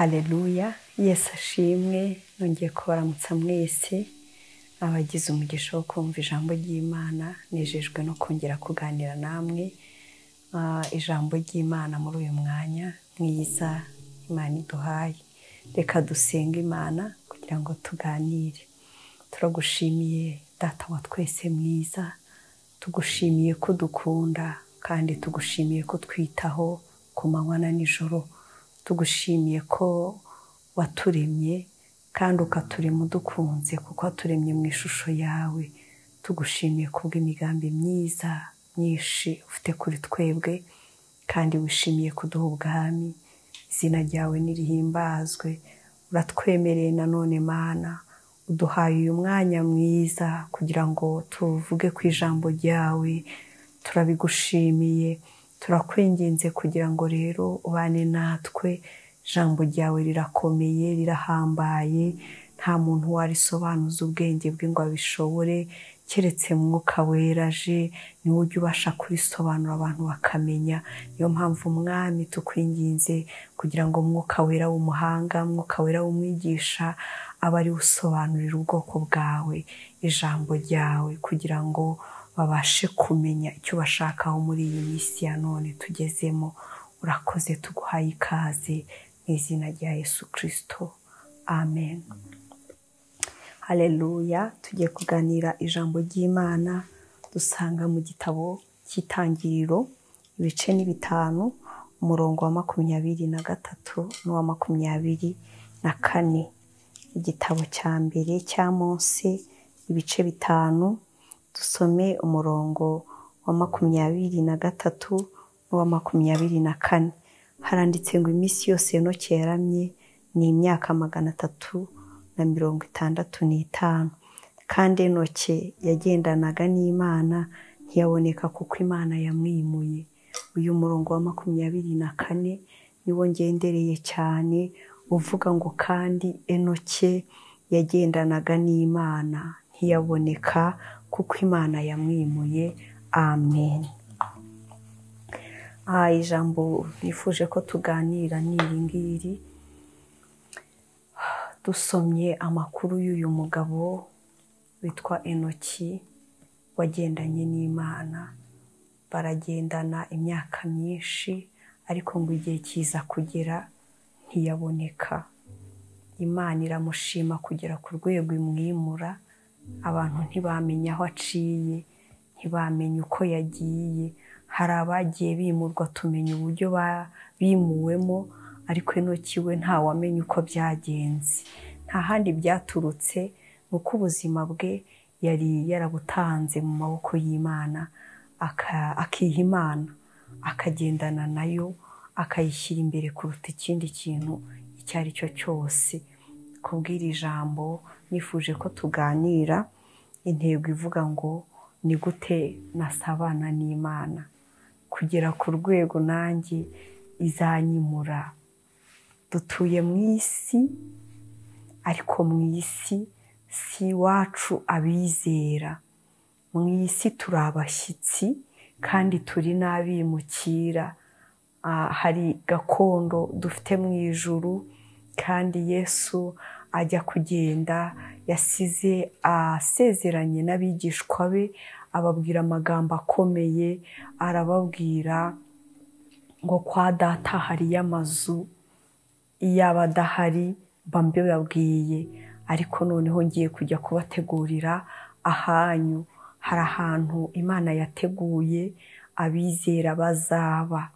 Haleluya, Yesu ashimwe. Nongeye kubaramutsa mwese abagize umugisha wo kumva ijambo ry'Imana. Nejejwe no kongera kuganira namwe ijambo ry'Imana muri uyu mwanya mwiza Imana iduhaye. Reka dusenge Imana kugira ngo tuganire. Turagushimiye Data wa twese mwiza, tugushimiye ko dukunda kandi tugushimiye ko twitaho ku manywa na nijoro. Tugushimiye ko waturemye kandi ukaturema udukunze, kuko waturemye mu ishusho yawe. Tugushimiye kubw'imigambi myiza myinshi ufite kuri twebwe, kandi wishimiye kuduha ubwami. Izina ryawe nirihimbazwe. Uratwemereye nanone Mana, uduhaye uyu mwanya mwiza kugira ngo tuvuge ku ijambo ryawe. Turabigushimiye, turakwinginze kugira ngo rero ubane natwe. Ijambo ryawe rirakomeye, rirahambaye, nta muntu warisobanuza ubwenge bwe ngo abishobore, keretse Mwuka Wera aje, niwe ujya ubasha kurisobanura abantu bakamenya. Niyo mpamvu Mwami tukwinginze kugira ngo Mwuka Wera w'umuhanga, Mwuka Wera w'umwigisha, abe ari usobanurira ubwoko bwawe ijambo ryawe, kugira ngo babashe kumenya icyo bashakaho muri iyi minsi ya none tugezemo. Urakoze, tuguhaye ikaze mu izina rya Yesu Kristo, amen. Haleluya. Tugiye kuganira ijambo ry'Imana dusanga mu gitabo cy'Itangiriro, ibice ni 5, umurongo wa 23 n'uwa 24. Igitabo cya mbere cya Mose, ibice 5, dusome umurongo wa 23 n'uwa 24. Haranditse ngo iminsi yose Enoki yaramye ni imyaka 365, kandi Enoki yagendanaga n'Imana ntiyaboneka kuko Imana yamwimuye. Uyu murongo wa 24 niwo ngendereye cyane, uvuga ngo kandi Enoki yagendanaga n'Imana ntiyaboneka kuko Imana yamwimuye. Amen. Ijambo nifuje ko tuganira ni iri ngiri. Dusomye amakuru y'uyu mugabo witwa Enoki wagendanye n'Imana, baragendana imyaka myinshi, ariko ngo igihe kiza kugera ntiyaboneka. Imana iramushima kugera ku rwego imwimura, abantu ntibamenya aho aciye, ntibamenya uko yagiye. Hari abagiye bimurwa tumenya uburyo bimuwemo, ariko Enoki we ntawamenya uko byagenze. Nta handi byaturutse, ni uko ubuzima bwe yari yarabutanze mu maboko y'Imana, akiha Imana, akagendana nayo, akayishyira imbere kuruta ikindi kintu icyo ari cyo cyose. Kubwira ijambo nifuje ko tuganira, intego ivuga ngo ni gute nasabana n'Imana kugera ku rwego nanjye izanyimura. Dutuye mu isi, ariko mu isi si iwacu abizera. Mu isi turi abashyitsi kandi turi n'abimukira. Hari gakondo dufite mu ijuru, kandi Yesu ajya kugenda yasize asezeranye n'abigishwa be, ababwira amagambo akomeye, arababwira ngo kwa Data hariyo amazu, iyaba adahari mbabwiye, ariko noneho ngiye kujya kubategurira ahanyu. Hari ahantu Imana yateguye abizera bazaba,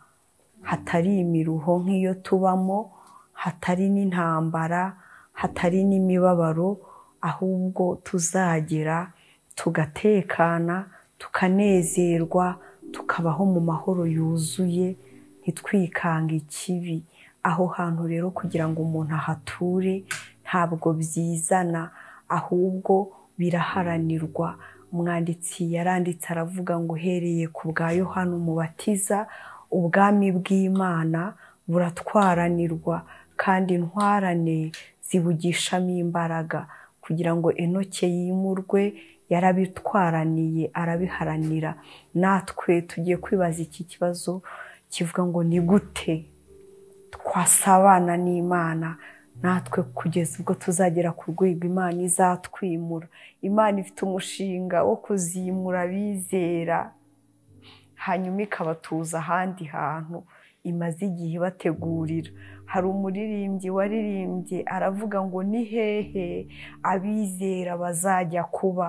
hatari imiruho nk'iyo tubamo, hatari n'intambara, hatari n'imibabaro, ahubwo tuzagera tugatekana, tukanezerwa, tukabaho mu mahoro yuzuye, ntitwikange ikibi. Aho hantu rero kugira ngo umuntu ahature ntabwo byizana, ahubwo biraharanirwa. Umwanditsi yaranditse aravuga ngo uhereye ku bwa Yohana Umubatiza, ubwami bw'Imana buratwaranirwa, kandi intwarane zibugishamo imbaraga. Kugira ngo Enoki yimurwe yarabitwaraniye, arabiharanira. Natwe tugiye kwibaza iki kibazo kivuga ngo ni gute twasabana n'Imana natwe kugeza ubwo tuzagera ku rwego Imana izatwimura. Imana ifite umushinga wo kuzimura abizera, hanyuma ikabatuza ahandi hantu imaze igihe ibategurira. Hari umuririmbyi waririmbye aravuga ngo ni hehe abizera bazajya kuba,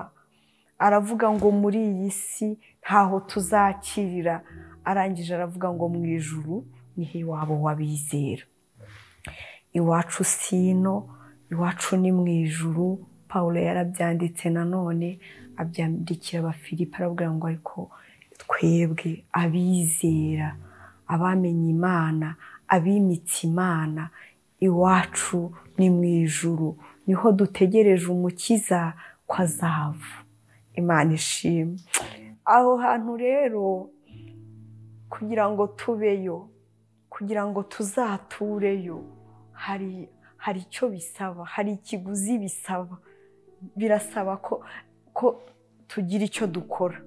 aravuga ngo muri iyi si ntaho tuzakirira, arangije aravuga ngo mu ijuru niho iwabo w'abizera. Iwacu sino, iwacu ni mu ijuru. Pawulo yarabyanditse nanone abyandikira Abafilipi aravuga ngo ariko twebwe abizera, abamenye Imana, abimitse Imana, iwacu ni mu ijuru, niho dutegereje umukiza ko azava. Imana ishimwe. Aho hantu rero kugira ngo tubeyo, kugira ngo tuzatureyo, hari icyo bisaba, hari ikiguzi bisaba. Birasaba ko tugira icyo dukora.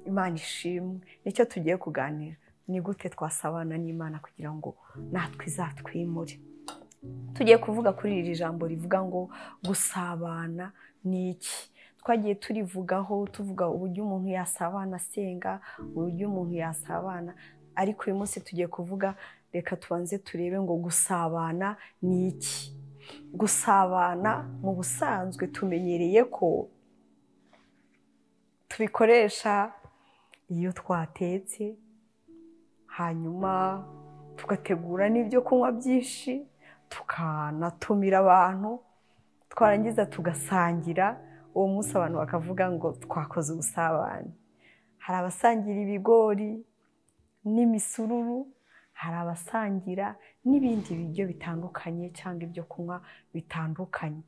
Imana ishimwe. Nicyo tugiye kuganira, ni gute twasabana n'Imana kugira ngo natwe izatwimure. Tugiye kuvuga kuri iri jambo rivuga ngo gusabana ni iki. Twagiye turivugaho, tuvuga uburyo umuntu yasabana asenga, uburyo umuntu yasabana, ariko uyu munsi tugiye kuvuga, reka tubanze turebe ngo gusabana ni iki. Gusabana mu busanzwe tumenyereye ko tubikoresha iyo twatetse, hanyuma tugategura n'ibyo kunywa byinshi, tukanatumira abantu, twarangiza tugasangira. Uwo munsi abantu bakavuga ngo twakoze ubusabane. Hari abasangira ibigori n'imisururu, hari abasangira n'ibindi biryo bitandukanye cyangwa ibyo kunywa bitandukanye,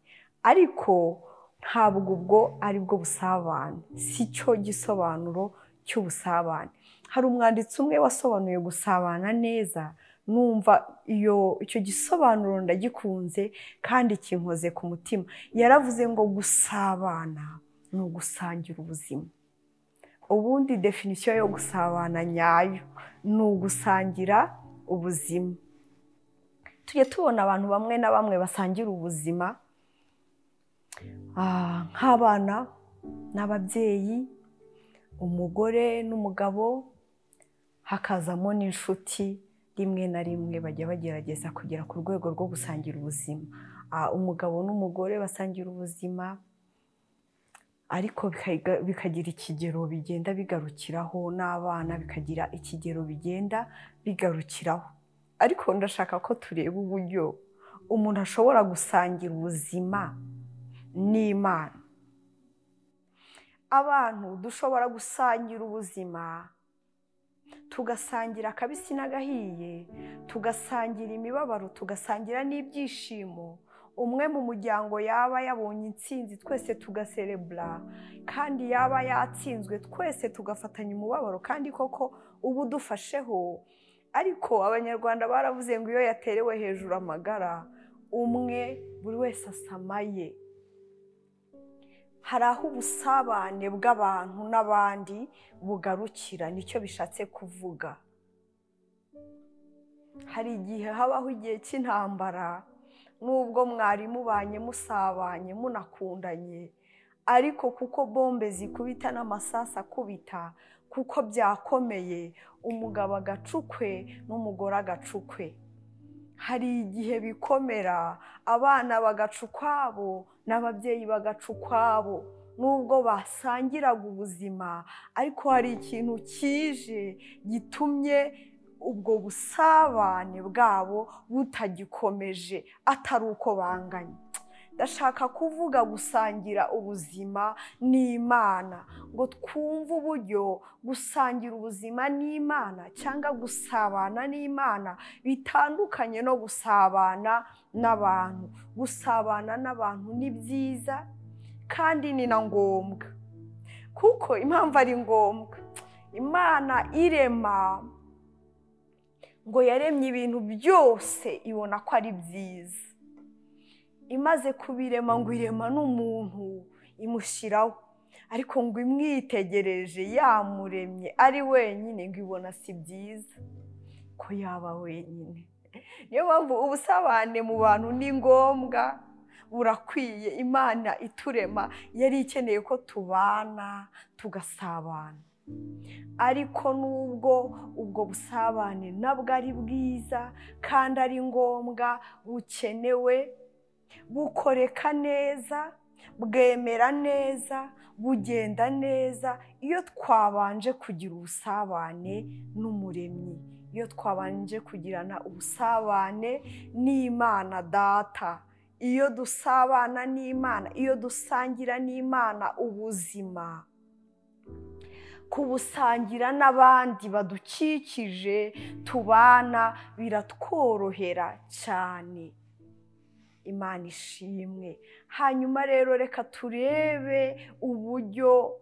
ariko ntabwo ubwo ari bwo busabane, si cyo gisobanuro cy'ubusabane. Hari umwanditsi umwe wasobanuye gusabana neza, numva icyo gisobanuro ndagikunze kandi kinkoze ku mutima. Yaravuze ngo gusabana ni ugusangira ubuzima. Ubundi definisiyo yo gusabana nyayo ni ugusangira ubuzima. Tujye tubona abantu bamwe na bamwe basangira ubuzima, nk'abana n'ababyeyi, umugore n'umugabo, hakazamo n'inshuti. Rimwe na rimwe bajya bagerageza kugera ku rwego rwo gusangira ubuzima. Umugabo n'umugore basangira ubuzima, ariko bikagira ikigero bigenda bigarukiraho, n'abana bikagira ikigero bigenda bigarukiraho. Ariko ndashaka ko tureba uburyo umuntu ashobora gusangira ubuzima n'Imana. Abantu dushobora gusangira ubuzima, tugasangira akabisi n'agahiye, tugasangira imibabaro, tugasangira n'ibyishimo. Umwe mu muryango yaba yabonye intsinzi twese tugaserebura, kandi yaba yatsinzwe twese tugafatanya umubabaro, kandi koko ubu dufasheho. Ariko Abanyarwanda baravuze ngo iyo yaterewe hejuru amagara, umwe buri wese asamaye. Hari aho ubusabane bw'abantu n'abandi bugarukira, nicyo bishatse kuvuga. Hari igihe habaho igihe cy'intambara, nubwo mwari mubanye musabanye munakundanye, ariko kuko bombe zikubita n'amasasa akubita, kuko byakomeye, umugabo agacukwe n'umugore agacukwe. Hari igihe bikomera, abana bagaca ukwabo n'ababyeyi bagaca ukwabo, nubwo basangiraga ubuzima, ariko hari ikintu kije gitumye ubwo busabane bwabo butagikomeje, atari uko banganye. Ndashaka kuvuga gusangira ubuzima n'Imana, ngo twumve uburyo gusangira ubuzima n'Imana cyangwa gusabana n'Imana bitandukanye no gusabana n'abantu. Gusabana n'abantu ni byiza kandi ni na ngombwa, kuko impamvu ari ngombwa, Imana irema ngo yaremye ibintu byose ibona ko ari byiza. Imaze kubirema ngo irema n'umuntu imushyiraho, ariko ngo imwitegereje yamuremye ari wenyine ngo ibona si byiza ko yaba wenyine. Niyo mpamvu ubusabane mu bantu ni ngombwa, burakwiye. Imana iturema yari ikeneye ko tubana tugasabana. Ariko nubwo ubwo busabane nabwo ari bwiza kandi ari ngombwa, bukenewe, bukoreka neza, bwemera neza, bugenda neza iyo twabanje kugira ubusabane n'Umuremyi, iyo twabanje kugirana ubusabane n'Imana Data. Iyo dusabana n'Imana, iyo dusangira n'Imana ubuzima, kubusangira n'abandi badukikije tubana biratworohera cyane. Imana ishimwe. Hanyuma rero reka turebe uburyo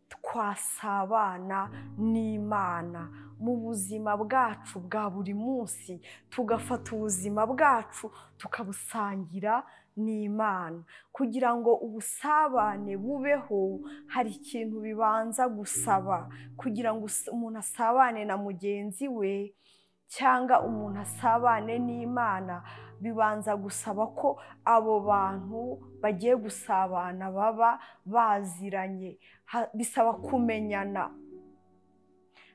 twasabana n'Imana mu buzima bwacu bwa buri munsi, tugafata ubuzima bwacu tukabusangira n'Imana. Kugira ngo ubusabane bubeho hari ikintu bibanza gusaba. Kugira ngo umuntu asabane na mugenzi we cyangwa umuntu asabane n'Imana, bibanza gusaba ko abo bantu bagiye gusabana baba baziranye. Bisaba kumenyana.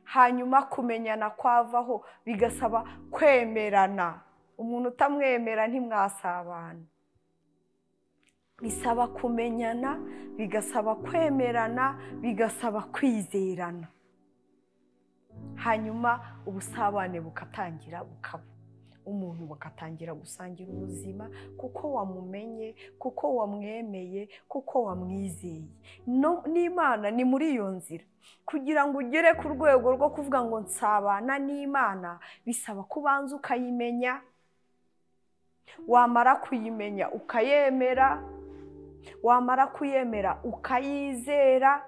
Hanyuma kumenyana kwavaho bigasaba kwemerana. Umuntu utamwemera ntimwasabana. Bisaba kumenyana, bigasaba kwemerana, bigasaba kwizerana. Hanyuma ubusabane bukatangira bukaba. Umuntu bakatangira gusangira ubuzima kuko wamumenye, kuko wamwemeye, kuko wamwizeye. N'Imana ni muri iyo nzira. Kugira ngo ugere ku rwego rwo kuvuga ngo nsabana n'Imana, bisaba kubanza ukayimenya. Wamara kuyimenya ukayemera, wamara kuyemera ukayizera.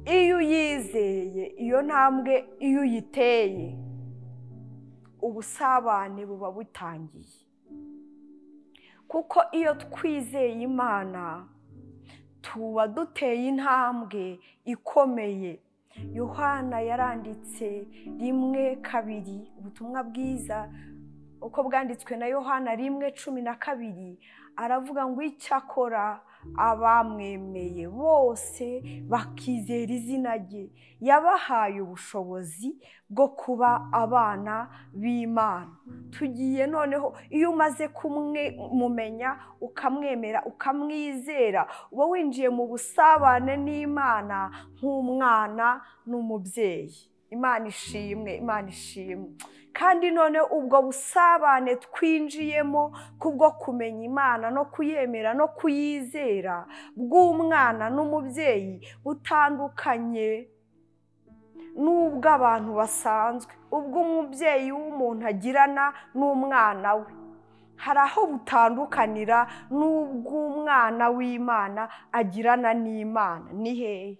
Iyo uyizeye, iyo ntambwe iyo uyiteye, ubusabane buba butangiye. Kuko iyo twizeye Imana tuba duteye intambwe ikomeye. Yohana yaranditse 1:2, ubutumwa bwiza uko bwanditswe na Yohana 1:12, aravuga ngo icyakora abamwemeye bose bakizera izina rye, yabahaye ubushobozi bwo kuba abana b'Imana. Tugiye noneho, iyo umaze kumumenya, ukamwemera, ukamwizera, uba winjiye mu busabane n'Imana nk'umwana n'umubyeyi. Imana ishimwe, Imana ishimwe. Kandi none ubwo busabane twinjiyemo kubwo kumenya Imana no kuyemera no kuyizera bw'umwana n'umubyeyi butandukanye n'ubw'abantu basanzwe. Ubwo umubyeyi w'umuntu agirana n'umwana we hari aho butandukanira n'ubw'umwana w'Imana agirana n'Imana. Ni hehe?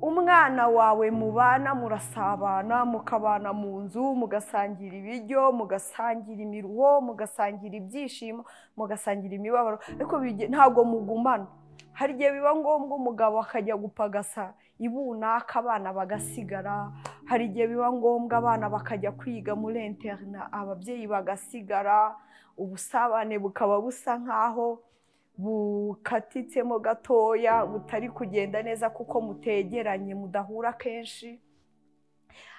Umwana wawe mubana, murasabana, mukabana mu nzu, mugasangira ibiryo, mugasangira imiruho, mugasangira ibyishimo, mugasangira imibabaro, ariko ntabwo mugumana. Hari igihe biba ngombwa umugabo akajya gupagasa ibunaka, abana bagasigara. Hari igihe biba ngombwa abana bakajya kwiga muri interna, ababyeyi bagasigara. Ubusabane bukaba busa nkaho bukatitsemo gatoya, butari kugenda neza kuko mutegeranye, mudahura kenshi.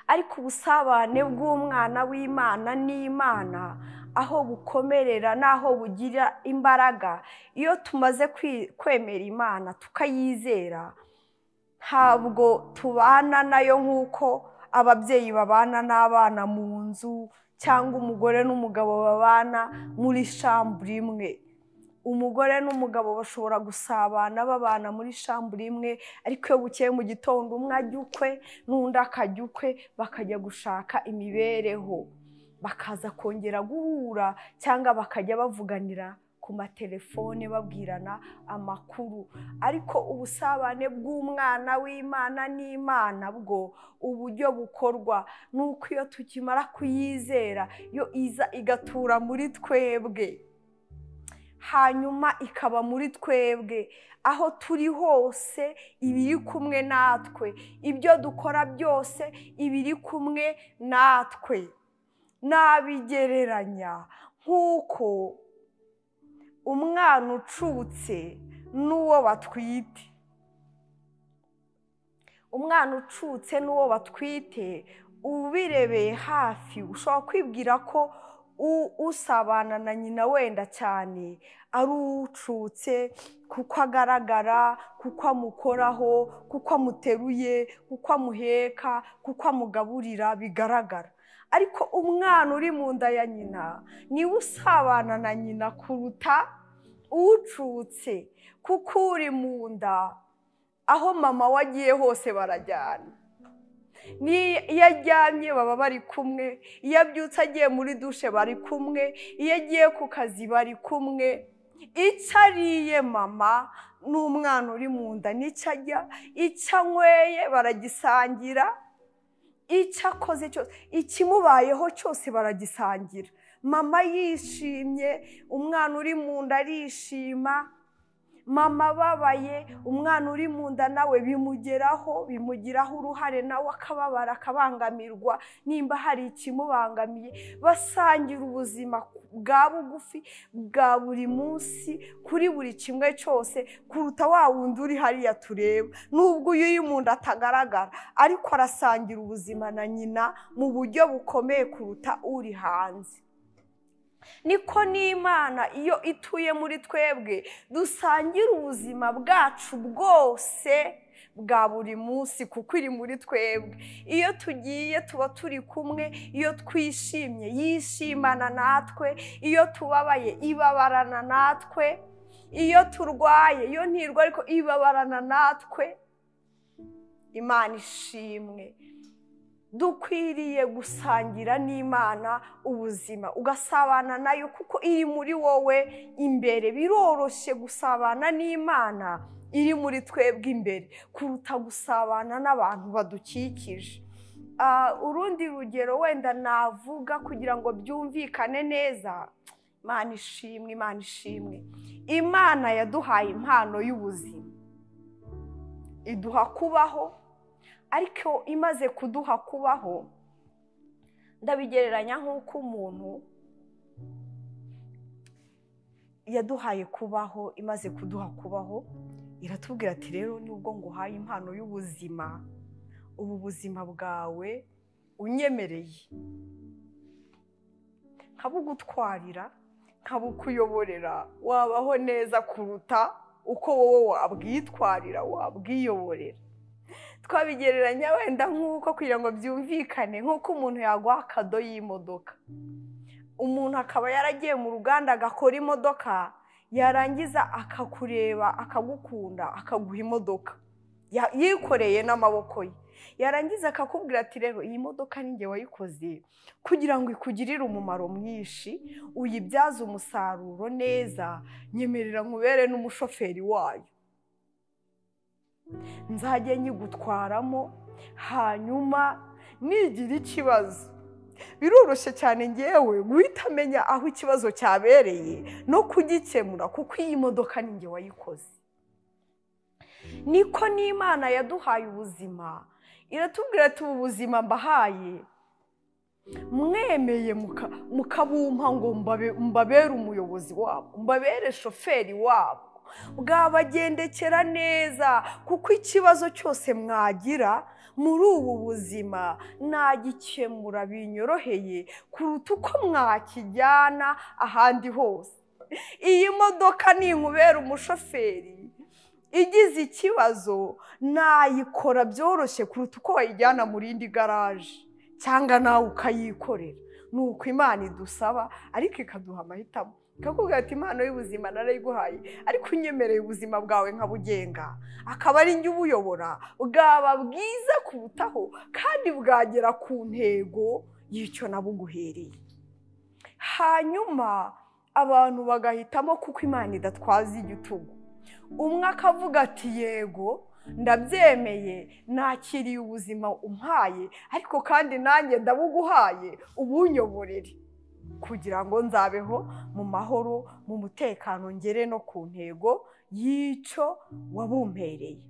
Ariko ubusabane bw'umwana w'Imana n'Imana aho bukomerera n'aho bugira imbaraga, iyo tumaze kwemera Imana tukayizera, ntabwo tubana nayo nk'uko ababyeyi babana n'abana mu nzu, cyangwa umugore n'umugabo babana muri shambure imwe. Umugore n'umugabo bashobora gusabana babana muri shambure imwe, ariko iyo bukeye mu gitondo umwe ajya ukwe n'undi akajya ukwe, bakajya gushaka imibereho, bakaza kongera guhura cyangwa bakajya bavuganira ku matelefone babwirana amakuru. Ariko ubusabane bw'umwana w'Imana n'Imana bwo uburyo bukorwa nuko iyo tukimara kuyizera, yo iza igatura muri twebwe, hanyuma ikaba muri twebwe aho turi hose, ibiri kumwe natwe, ibyo dukora byose ibiri kumwe natwe. Nabigereranya nk'uko umwana ucutse n'uwo batwite. Umwana ucutse n'uwo batwite, ubirebeye hafi ushobora kwibwira ko usabana na nyina wenda cyane ari ucutse, kuko agaragara, kuko amukoraho, kuko amuteruye, kuko amuheka, kuko amugaburira, bigaragara. Ariko umwana uri mu nda ya nyina niwe usabana na nyina kuruta ucutse, kuko uri mu nda aho mama wagiye hose barajyana. Iyo aryamye baba bari kumwe, iyo abyutse agiye muri dushe bari kumwe, iyo agiye ku kazi bari kumwe. Icyo ariye mama n'umwana uri mu nda nicyo ajya, icyo anyweye baragisangira, icyo akoze cyose, ikimubayeho cyose baragisangira. Mama yishimye, umwana uri mu nda arishima. Mama ababaye, umwana uri mu nda nawe bimugeraho, bimugiraho uruhare, nawe akababara, akabangamirwa nimba hari ikimubangamiye. Basangira ubuzima bwa bugufi bwa buri munsi kuri buri kimwe cyose, kuruta wa wundi uri hariya tureba. Nubwo uyu uri mu nda atagaragara, ariko arasangira ubuzima na nyina mu buryo bukomeye kuruta uri hanze. Niko n'Imana iyo ituye muri twebwe dusangira ubuzima bwacu bwose bwa buri munsi, kuko iri muri twebwe. Iyo tugiye tuba turi kumwe, iyo twishimye yishimana natwe, iyo tubabaye ibabarana natwe, iyo turwaye, iyo ntirwa ariko ibabarana natwe. Imana ishimwe. Dukwiriye gusangira n'Imana ubuzima, ugasabana nayo kuko iri muri wowe imbere. Biroroshye gusabana n'Imana iri muri twebwe imbere kuruta gusabana n'abantu badukikije. Urundi rugero wenda navuga kugira ngo byumvikane neza, Imana ishimwe, Imana ishimwe. Imana yaduhaye impano y'ubuzima, iduha kubaho. Ariko imaze kuduha kubaho, ndabigereranya nk'uko umuntu yaduhaye kubaho, imaze kuduha kubaho iratubwira ati rero nubwo nguhaye impano y'ubuzima, ubu buzima bwawe unyemereye nkabugutwarira, nkabukuyoborera, wabaho neza kuruta uko wowe wabwitwarira, wabwiyoborera. Twabigereranya wenda nk'uko, kugira ngo byumvikane, nk'uko umuntu yaguha akado y'imodoka, umuntu akaba yaragiye mu ruganda agakora imodoka, yarangiza akakureba akagukunda akaguha imodoka yikoreye n'amaboko ye, yarangiza akakubwira ati rero iyi modoka ni njye wayikoze kugira ngo ikugirire umumaro mwinshi, uyibyaze umusaruro neza, nyemerera nkubere n'umushoferi wayo, nzajye nyigutwaramo, hanyuma nigira ikibazo. Biroroshye cyane ngewe guhita amenya aho ikibazo cyabereye no kugikemura, kuko iyi modoka ni njye wayikoze. Niko n'Imana yaduhaye ubuzima, iratubwira ati ubu buzima mbahaye mwemeye mukabumpa ngo mbabere umuyobozi wabo, mbabere shoferi wabo, bwabagendekera neza, kuko ikibazo cyose mwagira muri ubu buzima nagikemura binyoroheye kuruta uko mwakijyana ahandi hose. Iyi modoka ninkubera umushoferi igize ikibazo nayikora byoroshye kuruta uko wayijyana mu rindi garaje cyangwa nawe ukayikorera. Nuko Imana idusaba, ariko ikaduha amahitamo, ikakubwira ati impano y'ubuzima narayiguhaye, ariko unyemereye ubuzima bwawe nkabugenga, akaba ari njye ubuyobora, bwaba bwiza kurutaho kandi bwagera ku ntego y'icyo nabuguhereye. Hanyuma abantu bagahitamo, kuko Imana idatwaza igitugu. Umwe akavuga ati yego ndabyemeye, nakiriye ubuzima umpaye, ariko kandi nanjye ndabuguhaye, ubunyoborere kugira ngo nzabeho mu mahoro, mu mutekano, ngere no ku ntego y'icyo wabumpereye.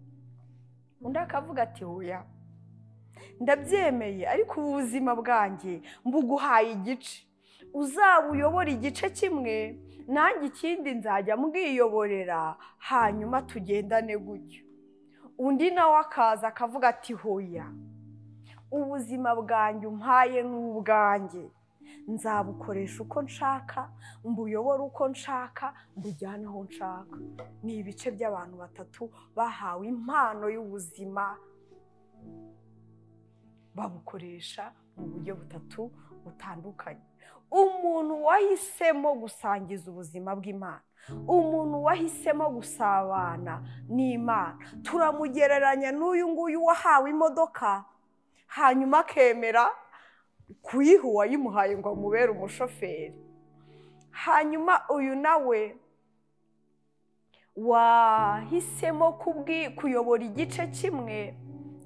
Undi akavuga ati oya, Ndabyemeye, ariko ubu buzima bwanjye mbuguhaye igice, uzabuyobora igice kimwe, nanjye ikindi nzajya mbwiyoborera, hanyuma tugendane gutyo. Undi nawe akaza akavuga ati hoya, ubuzima bwanjye umpaye n'ubwanjye, nzabukoresha uko nshaka, mbuyobora uko nshaka, mbujyane aho nshaka. Ni ibice by'abantu batatu bahawe impano y'ubuzima, babukoresha mu buryo butatu butandukanye. Umuntu wahisemo gusangiza ubuzima bw'Imana, umuntu wahisemo gusabana n'Imana, turamugereranya n'uyu nguyu wahawe imodoka, hanyuma akemera kuyiha uwayimuhaye ngo amubere umushoferi. Hanyuma uyu nawe wahisemo kuyobora igice kimwe,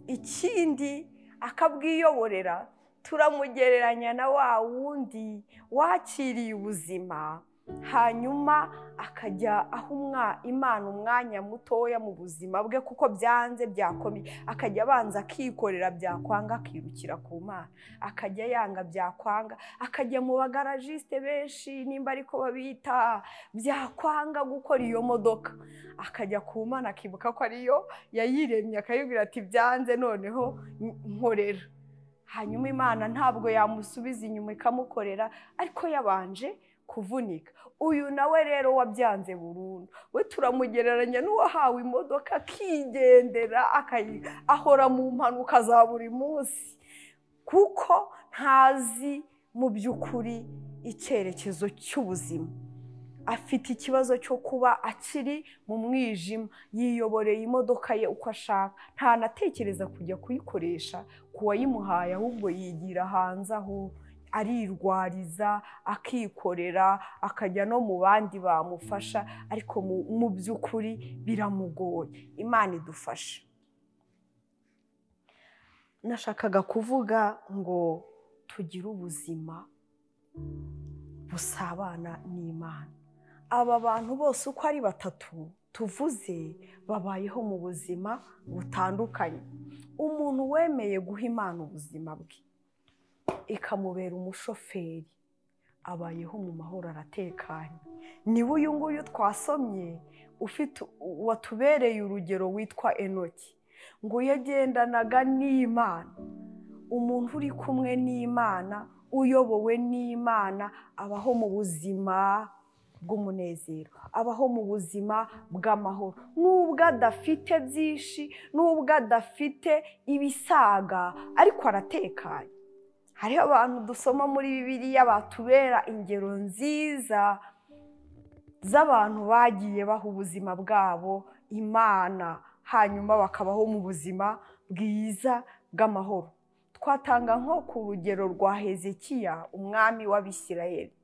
ikindi akabwiyoborera, turamugereranya na wa wundi wakiriye ubuzima, hanyuma akajya aho Imana umwanya mutoya mu buzima bwe, kuko byanze byakomeye, akajya abanza akikorera, byakwanga akirukira ku Mana, akajya yanga byakwanga akajya mu bagarajiste benshi nimba ariko babita, byakwanga gukora iyo modoka akajya ku Mana, akibuka ko ariyo yayiremye, akayibwira ati byanze noneho nkorera. Hanyuma Imana ntabwo yamusubiza inyuma ikamukorera, ariko yabanje kuvunika. Uyu nawe rero wabyanze burundu, we turamugereranya n'uwahawe imodoka akigendera, ahora mu mpanuka za buri munsi, kuko ntazi mu by'ukuri icyerekezo cy'ubuzima. Afite ikibazo cyo kuba akiri mu mwijima, yiyoboreye imodoka ye uko ashaka, ntanatekereza kujya kuyikoresha ku wayimuhaye, ahubwo yigira hanze aho arirwariza, akikorera, akajya no mu bandi bamufasha, ariko mu by'ukuri biramugoye. Imana idufashe. Nashakaga kuvuga ngo tugire ubuzima busabana n'Imana. Aba bantu bose uko ari batatu tuvuze babayeho mu buzima butandukanye. Umuntu wemeye guha Imana ubuzima bwe ikamubera umushoferi, abayeho mu mahoro, aratekanye. Niba uyu nguyu twasomye ufite watubereye urugero witwa Enoki, ngo yagendanaga n'Imana. Umuntu uri kumwe n'Imana, uyobowe n'Imana, abaho mu buzima bw'umunezero, abaho mu buzima bw'amahoro, nubwo adafite byinshi, nubwo adafite ibisaga, ariko aratekanye. Hariho abantu dusoma muri Bibiliya batubera ingero nziza z'abantu bagiye baha ubuzima bwabo Imana, hanyuma bakabaho mu buzima bwiza bw'amahoro. Twatanga nko ku rugero rwa Hezekiya, umwami w'Abisirayeli.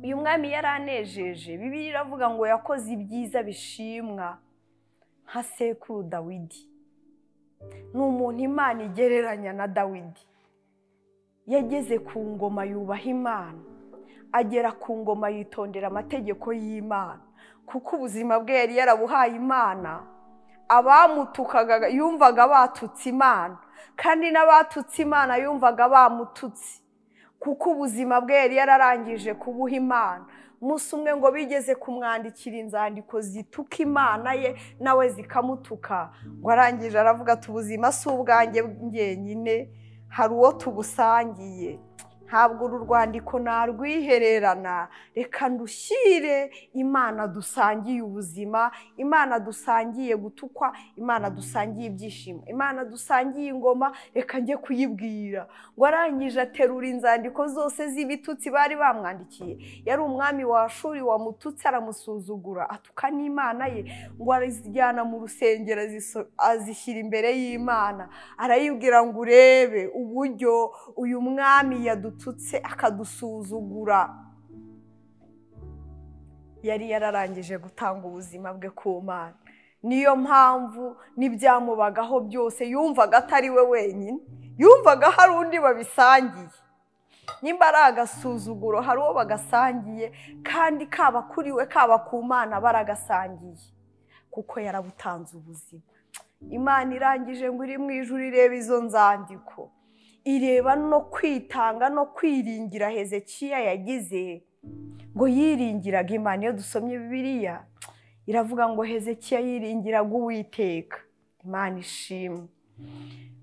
Uyu mwami yaranejeje. Bibiliya iravuga ngo yakoze ibyiza bishimwa nka sekuru Dawidi. Ni umuntu Imana igereranya na Dawidi. Yageze ku ngoma yubaha Imana, agera ku ngoma yitondera amategeko y'Imana, kuko ubuzima bwe yari yarabuhaye Imana. Abamutukaga yumvaga batutse Imana, kandi n'abatutse Imana yumvaga bamututse, kuko ubuzima bwe yari yararangije kubuha Imana. Umunsi umwe ngo bigeze kumwandikira inzandiko zituka Imana ye, nawe zikamutuka, ngo arangije aravuga ati ubuzima si ubwanjye njyenyine, hari uwo tubusangiye, ntabwo uru rwandiko narwihererana, reka ndushyire Imana dusangiye ubuzima, Imana dusangiye gutukwa, Imana dusangiye ibyishimo, Imana dusangiye ingoma, reka njye kuyibwira. Ngo arangije aterura inzandiko zose z'ibitutsi bari bamwandikiye. Yari umwami wa Ashuri wamututse, aramusuzugura, atuka n'Imana ye, ngo arazijyana mu rusengero azishyira imbere y'Imana, arayibwira ngo urebe uburyo uyu mwami yadututse akadusuzugura. Yari yararangije gutanga ubuzima bwe ku Mana. Niyo mpamvu n'ibyamubagaho byose yumvaga atari we wenyine, yumvaga hari undi babisangiye. Nimba ari agasuzuguro hari uwo bagasangiye, kandi kaba kuri we kaba ku Mana baragasangiye, kuko yarabutanze ubuzima. Imana irangije ngo iri mu ijuru ireba izo nzandiko, ireba no kwitanga no kwiringira Hezekiya yagize, ngo yiringiraga Imana. Iyo dusomye Bibiliya iravuga ngo Hezekiya yiringiraga Uwiteka. Imana ishimwe.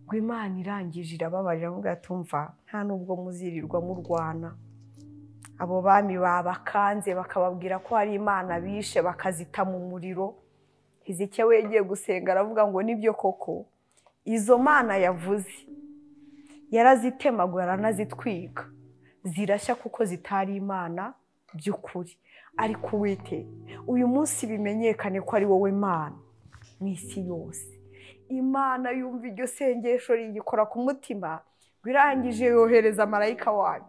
Ngo Imana irangije irababarira, avuga ati umva, nta nubwo muzirirwa murwana. Abo bami babakanze bakababwira ko hari Imana bishe bakazita mu muriro. Hezekiya we yagiye gusenga aravuga ngo nibyo koko, izo mana yavuze yarazitemaguye aranazitwika, zirashya kuko zitari Imana by'ukuri. Ariko Uwiteka, uyu munsi bimenyekane ko ari wowe Mana mu isi yose. Imana yumva iryo sengesho rigikora ku mutima, birangije yohereza marayika wayo.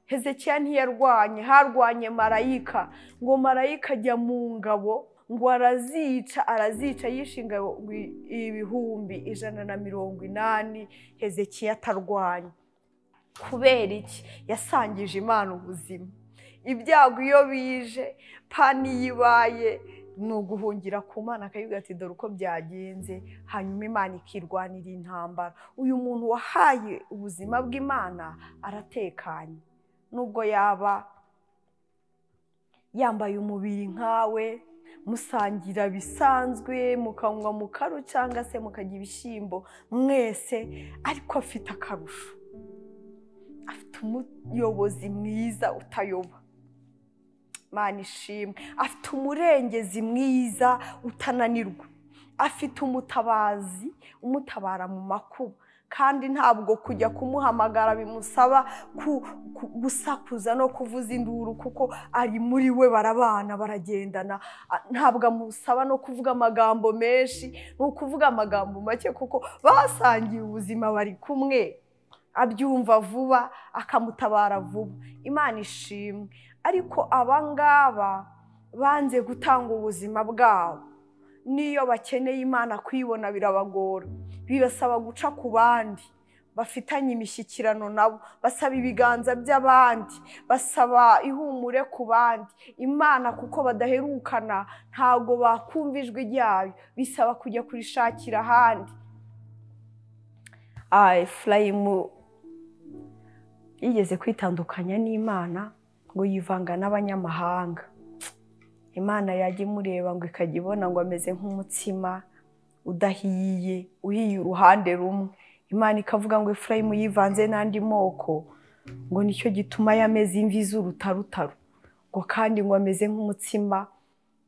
Hezekiya ntiyarwanye, harwanye marayika. Ngo marayika ajya mu ngabo, ngo arazica, arazica, yishe ingabo 180,000. Hezekiya atarwanye. Kubera iki? Yasangije Imana ubuzima. Ibyago iyo bije, pani yibaye, ni uguhungira ku Mana, akayivuga ati dore uko byagenze, hanyuma Imana ikirwanira intambara. Uyu muntu wahaye ubuzima bw'Imana aratekanye, nubwo yaba yambaye umubiri nkawe, musangira bisanzwe, mukanywa mukaru cyangwa se mukarya ibishyimbo mwese, ariko afite akarusho, afite umuyobozi mwiza utayoba. Imana ishimwe. Afite umurengezi mwiza utananirwa, afite umutabazi umutabara mu makuba, kandi ntabwo kujya kumuhamagara bimusaba gusakuza no kuvuza induru, kuko ari muri we, barabana, baragendana. Ntabwo amusaba no kuvuga amagambo menshi, ni ukuvuga amagambo make, kuko basangiye ubuzima, bari kumwe, abyumva vuba, akamutabara vuba. Imana ishimwe. Ariko abangaba banze gutanga ubuzima bwabo, niyo bakeneye Imana kuyibona birabagora, bibasaba guca ku bandi bafitanye imishyikirano nabo, basaba ibiganza by'abandi, basaba ihumure ku bandi. Imana kuko badaherukana ntabwo bakumva ijwi ryayo, bisaba kujya kurishakira ahandi. Efurayimu yigeze kwitandukanya n'Imana ngo yivanga n'abanyamahanga. Imana yajya imureba ngo ikajya ibona ngo ameze nk'umutsima udahiye, uhiye uruhande rumwe. Imana ikavuga ngo Efurayimu yivanze n'andi moko, ngo nicyo gituma yameze imvi z'urutarutaru, ngo kandi ngo ameze nk'umutsima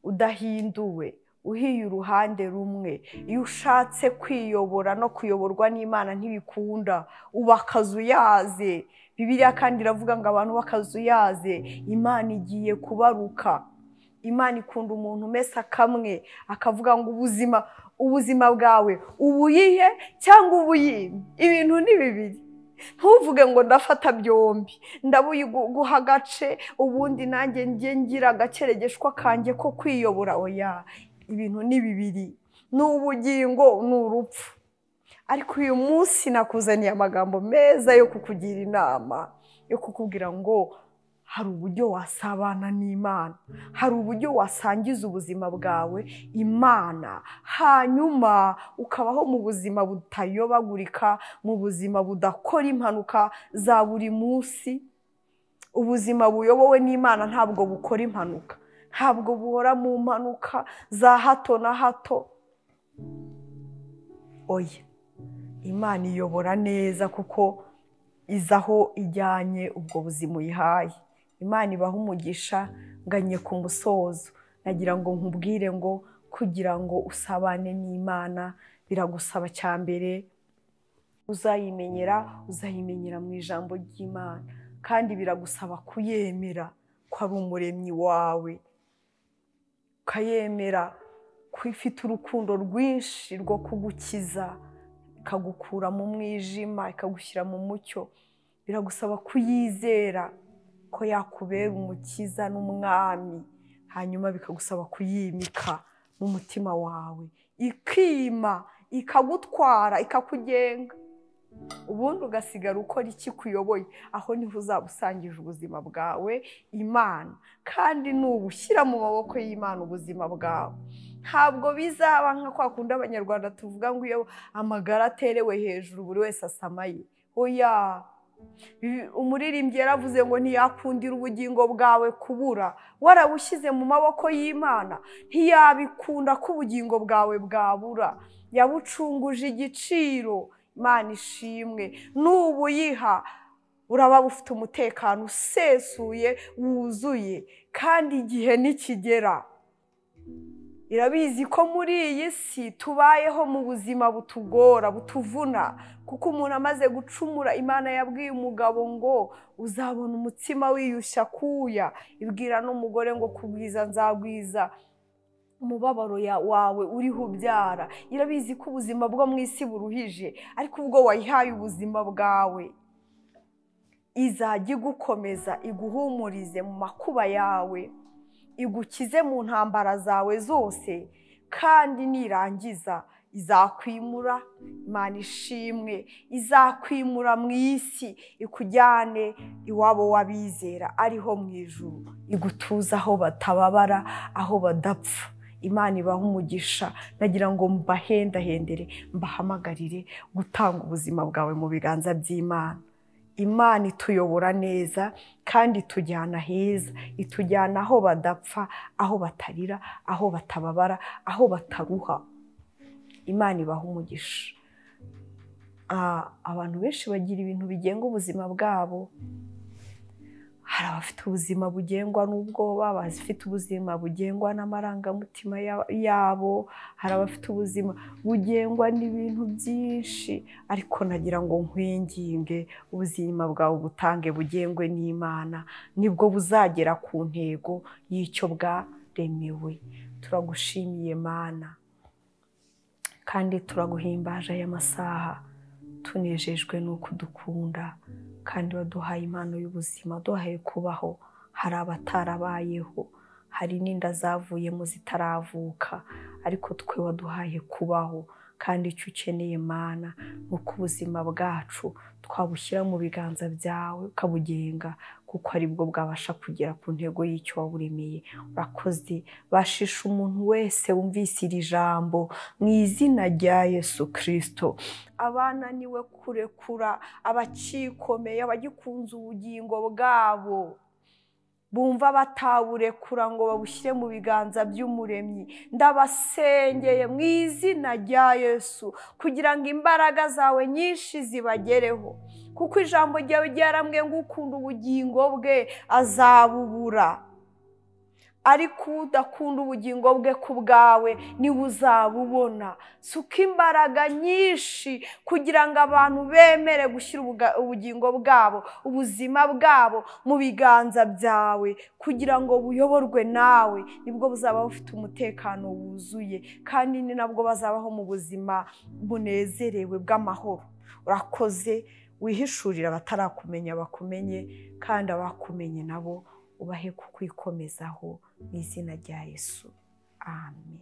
udahinduwe, uhiye uruhande rumwe. Iyo ushatse kwiyobora no kuyoborwa n'Imana ntibikunda, uba akazuyaze. Bibiliya kandi iravuga ngo abantu bakazuyaze Imana igiye kubaruka. Imana ikunda umuntu umesa kamwe, akavuga ngo ubuzima bwawe ubuyihe cyangwa ubuyime, ibintu ni bibiri. Ntuvuge ngo ndafata byombi, ndabuguha agace, ubundi nanjye njye ngira agakeregeshwa kanjye ko kwiyobora. Oya, ibintu ni bibiri, ni ubugingo ni urupfu. Ariko uyu munsi nakuzaniye amagambo meza yo kukugira inama, yo kukubwira ngo hari uburyo wasabana n'Imana, hari uburyo wasangiza ubuzima bwawe Imana, hanyuma ukabaho mu buzima butayobagurika, mu buzima budakora impanuka za buri munsi. Ubuzima buyobowe n'Imana ntabwo bukora impanuka, ntabwo buhora mu mpanuka za hato na hato. Oya, Imana iyobora neza kuko izaho ijyanye ubwo buzima uyihaye. Imana ibaha umugisha. Nganye ku musozo, nagira ngo nkubwire ngo kugira ngo usabane n'Imana biragusaba cya mbere uzayimenyera mu ijambo ry'Imana, kandi biragusaba kuyemera ko ari umuremyi wawe, ukayemera ko ifite urukundo rwinshi rwo kugukiza, ikagukura mu mwijima ikagushyira mu mucyo. Biragusaba kuyizera ko yakubera umukiza n'umwami, hanyuma bikagusaba kuyimika mu mutima wawe, ikima, ikagutwara, ikakugenga, ubundi ugasigara ukora iki kuyoboye. Aho niho uzaba usangije ubuzima bwawe Imana, kandi nubushyira mu maboko y'Imana ubuzima bwawe, Ntabwo bizaba nka kwa kundi Abanyarwanda tuvuga ngo iyo amagara aterewe hejuru buri wese asamaye. Oya, umuririmbyi yaravuze ngo ntiyakundira ubugingo bwawe kubura, warabushyize mu maboko y'Imana ntiyabikunda ko ubugingo bwawe bwabura. Yabucunguje igiciro. Imana ishimwe. Nubuyiha uraba ufite umutekano usesuye wuzuye, kandi igihe nikigera irabizi ko muri iyi si tubayeho mu buzima butugora, butuvuna, kuko umuntu amaze gucumura, Imana yabwiye umugabo ngo uzabona umutsima wiyushya kuya, ibwira n'umugore ngo kubwiza nzagwiza umubabaro wawe uriho ubyara. Irabizi ko ubuzima bwo mu isi buruhije, ariko ubwo wayihaye ubuzima bwawe izajya igukomeza, iguhumurize mu makuba yawe, igukize mu ntambara zawe zose, kandi nirangiza izakwimura. Imana ishimwe, izakwimura mu isi ikujyane iwabo w'abizera ariho mu ijuru, igutuza aho batababara, aho badapfa. Imana ibaha umugisha. Nagira ngo mbahendahendere, mbahamagarire gutanga ubuzima bwawe mu biganza by'Imana. Imana ituyobora neza kandi itujyana heza, itujyana aho badapfa, aho batarira, aho batababara, aho bataruha. Imana ibaha umugisha. Abantu benshi bagira ibintu bigenga ubuzima bwabo. Hari abafite ubuzima bugengwa n'ubwoba, abafite ubuzima bugengwa n'amarangamutima yabo, hari abafite ubuzima bugengwa n'ibintu byinshi, ariko nagira ngo nkwinginge ubuzima bwawe butange bugengwe n'Imana, nibwo buzagera ku ntego y'icyo bwaremewe. Turagushimiye Mana, kandi turaguhimbaje aya masaha, tunejejwe n'uko dukunda kandi waduhaye impano y'ubuzima, duhaye kubaho. Hari abatarabayeho, hari n'inda zavuyemo zitaravuka, ariko twe waduhaye kubaho. Kandi icyo ukeneye Mana ni uko ubuzima bwacu twabushyira mu biganza byawe ukabugenga, kuko aribwo bwabasha kugera ku ntego y'icyo waburemeye. Urakoze, bashisha umuntu wese wumvise iri jambo mu izina rya Yesu Kristo. Abananiwe kurekura, abakikomeye, abagikunze ubugingo bwabo, bumva bataburekura ngo babushyire mu biganza by'Umuremyi, ndabasengeye mu izina rya Yesu kugira ngo imbaraga zawe nyinshi zibagereho, kuko ijambo ryawe ryarambwiye ngo ukunda ubugingo bwe azabubura, ariko udakunda ubugingo bwe ku bwawe niwe uzabubona. Suka imbaraga nyinshi kugira ngo abantu bemere gushyira ubugingo bwabo, ubuzima bwabo mu biganza byawe, kugira ngo buyoborwe nawe. Nibwo buzaba bufite umutekano wuzuye, kandi ni nabwo bazabaho mu buzima bunezerewe bw'amahoro. Urakoze, wihishurira abatarakumenya bakumenye, kandi abakumenye nabo ubahe kukwikomezaho mu izina rya Yesu. Amen.